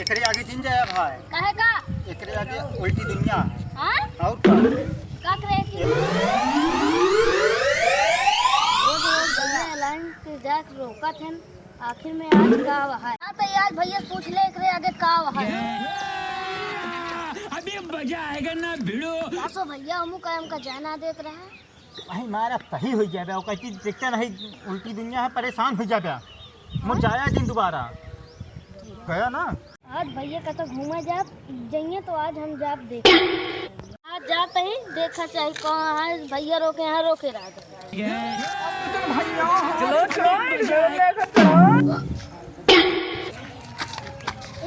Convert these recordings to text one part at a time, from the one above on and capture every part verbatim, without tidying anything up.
एकरे आगे जिन जाए भाई। काहे का? एकरे आगे उल्टी दुनिया। हाँ? और का? का करे थी? रोज रोज दुनिया लाइन के जाके रोकत हन, आखिर में आज का है? हाँ, तो आज भैया पूछ ले, एकरे आगे का है? अभी मजा आएगा ना भिड़ो। का सो भैया, हमू का हमका जाना देत रहे। वही मारा सही हो जाबे, ओकर चीज देखते नहीं, उल्टी दुनिया है, परेशान हो जाबे। मुझ जाया दिन दोबारा गया ना। आज भैया कतो घूमा जाब, जइए तो आज हम जाब देख। आज जात ही देखा चाही कहाँ है भैया, रोके यहाँ रोके रह गए।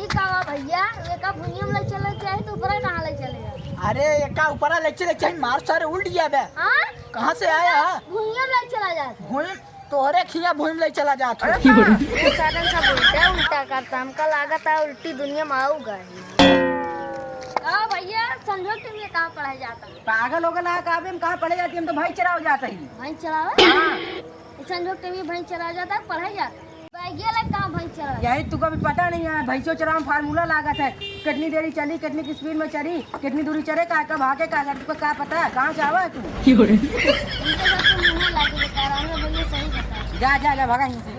ई का बा भैया, एका भुइयां में ले चले चाही तो ऊपरा कहाँ ले चले जाए? अरे एका ऊपरा ले चले चाही, मार सारे उल्ट जाबे। हाँ? कहाँ से आया है? भुइयां में ले चला जात। भुइयां तोहरे खिया भूमि ले चला जात हो। अरे बा, ये साधन सब उल्टा उल्टा करता, हमका लागत है उल्टी दुनिया में आऊगा ही। का भैया, संजोग टीवी में कहाँ पढ़ाई जाता? पागल हो गया का? अबे हम कहाँ पढ़े जाती, हम तो भैंस चरावे जाते ही। भैंस चरावे? हाँ। ये संजोग टीवी भैंस चरावे जाता है, पढ़ाई जाता है। बैगिया लग कहाँ भैंस चरावे? यही तुका भी पता नहीं है, भैंसों चरावे में फार्मूला लागत है, कितनी देरी चली, कितनी की स्पीड में चली, कितनी दूरी चले, का कब भागे, का तुका का पता है, कहाँ से आवा है तू? इनके साथ तो मुँह लागे बेकार, हमें भैया सही बता। जा, जा, जा, भागा यहीं से।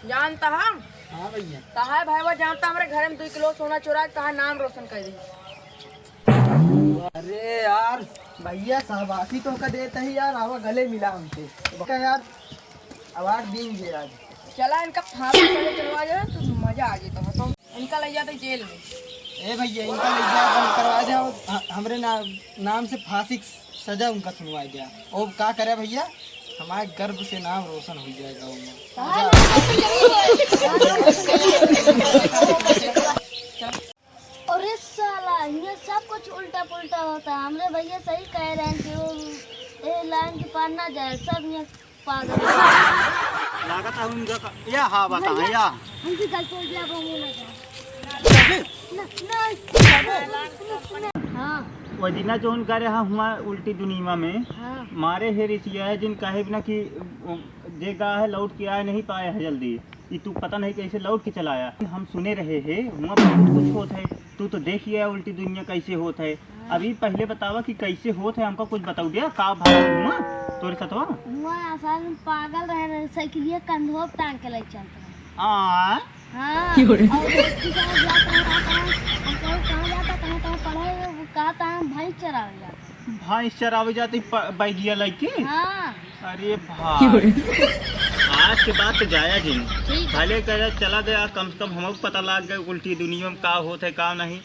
जानता हम? हाँ भैया। कहा है भाई, वो जानता हमरे घर में दो किलो सोना चुरा के कहा नाम रोशन कर दी। अरे यार, भैया शाबाशी तो का देते ही यार, आवा गले मिला हमसे। का यार, अवार्ड देंगे आज। चला इनका फांसी चले चलवा दे, तो मजा आ जाता है। तो इनका ले जाते जेल में। ए भैया, इनका ले जा, बंद करवा दे और ह-, हमरे ना-, नाम से फांसी की सजा उनका सुनवा दे। और का करे भैया, हमारे गर्व से नाम रोशन हो जाएगा उनमें। अरे साला, ये सब कुछ उल्टा पुल्टा होता है। हमरे भैया सही कह रहे हैं कि वो ए लाइन के पार ना जाए, सब ये पागल। लागत है उनका का-, या हाँ, बता, भैया, या। हमसे गलती हो गया, अब हम ना जाए। ना, ना, ना, ना। हाँ। वो दिना जौन करे हा हुआ उल्टी दुनिया में, हाँ। मारे हे रिसिया है जिन कहे बिना कि जे गा है लौट के आए नहीं पाए है जल्दी। ई तू पता नहीं कैसे लौट के चला आया। हम सुने रहे हे, हुआ बहुत कुछ होत है। तू तो देखिए उल्टी दुनिया कैसे होत है। हाँ। अभी पहले बतावा कि कैसे होत है, हमका कुछ बताऊ दिया, का भाई हुआ तोरे सतवा? हुआ असल में पागल रहे, रहे, साइकिलिया कंधवा पे टांग के ले चलत रहे। आ? हाँ। की हो रे? और वो किसान जाता है, कहाँ, कहाँ, हम कहो, "कहाँ जाता, कहाँ, कहाँ पढ़े?" वो कहता है, "भैंस चरावे जाता है।" भैंस चरावे जाती प-, बैगिया लइके? हाँ। अरे भाई। आज के बाद तो जाया जिन। ठीक है। भले करे चला गया, कम से कम हमको पता लाग गया उल्टी दुनिया में का होत है, का नहीं।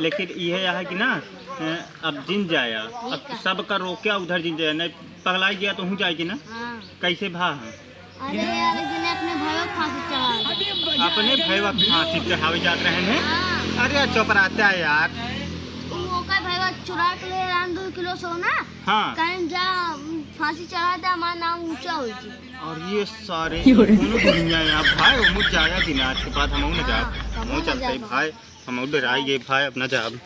लेकिन इहे है कि ना, अ, अब जिन जाया, अब सबका रोक्या उधर जिन जाया, नहीं पगलाई गया तो हूँ जाए कि ना। हाँ। कैसे भा है? अरे यार, एक दिन अपने भाई को फांसी चढ़ा दिया। अपने भाई को फांसी चढ़ावे जात रहे हैं? हाँ। अरे चुप रहता है यार। वो ओकर भाई चुरा के ले आन दो किलो सोना। हाँ। कहीं जा, फांसी चढ़ा दे, हमारा नाम ऊंचा हो जाए। और ये सारे क्यों रे? दोनों दुनिया यार भाई, वो जाया दिन आज के बाद हम ना हाँ, जाब। हम ना चलते जाब। भाई, हम डराई गए भाई, अपना जाब।